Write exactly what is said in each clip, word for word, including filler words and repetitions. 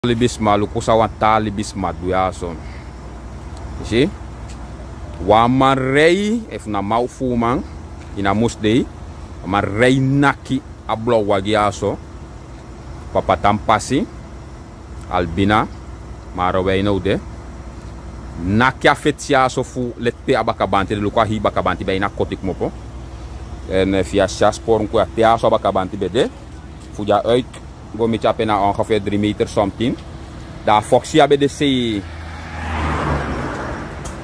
Libisma, luku san wan taa libisma du ya so. Yu si, wan man rei, efu na man fu uman, ini a musdei, wan man rei naki a blon wagi ya so. Papa tan pasi, Albina, Maro Wijn no de. Naki a fetsi ya so fu leti pe a bakabanti de, luku a hii bakabanti ben ini a koti kmopo. Èn, eh, fi a si a sporu kon ya te ya so a bakabanti ben de. Fu dya uit go miti ape na ongeveer drie meter something. Dan a foksi ya ben de sei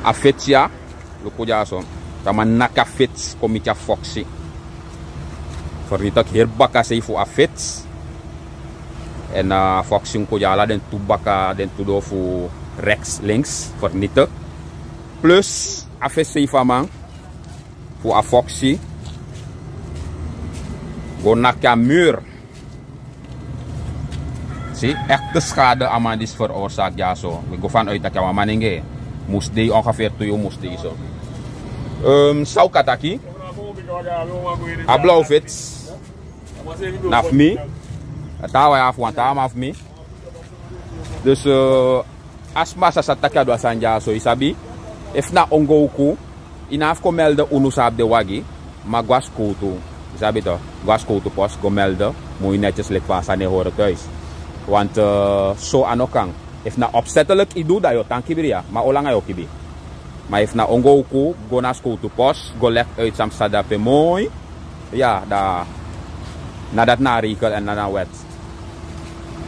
a fetsi ya. Luku dya so. Te a man naki a fetsi kon miti a foksi. Vernietig heri bakasei fu a fetsi. Èn, eh, a foksi kon dya ala den tu baka, den tu doo fu rechts, links, vernietig. Plus a fetsi sei fu a man fu a foksi go naki a muur. Si, echte schade a man disi veroorzaak dya so. Wi go vanuit taki a wan manenge. Musdei, ongeveer tu yuu musdei so. Ehm, san un kan taki. A blauw fetsi na fu mi. A taa wan ya fu wan taa man fu mi. Dus, eh, a sma sa sa taki a du a sani dya so, yu sabi. Efu na ongowku, yu no abi fu kon melde unu san abi den wagi, ma go a skowtu. Yu sabi toch, go a skowtu post, go melde. Moi netjes, leki fa a sani e hori thuis. Want, eh, so a no kan. Efu na opzettelijk yu du, dan yu o tan kibri ya. Ma olanga yu o kibi. Ma efu na ongowku, go na skowtu post, go leg uit san psa dape moi. Ya, dan na dati na a regel èn na a wet.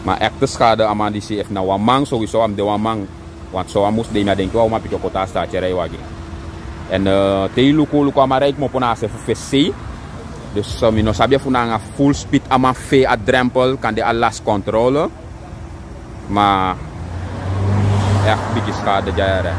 Ma echte schade a man disi, efu na wan man, sowieso a mus de wan man. Want so a musdei, mi á denki wan uman pikin o kon tan a staati e rei wagi. Èn, eh, te yu luku, luku a man rei kmopo na a se fu fesi sei. Dus, eh, mi no sabi efu na anga full speed a man fee a drempel, kande a lasi controle. Ma echt bigi schade dya yere.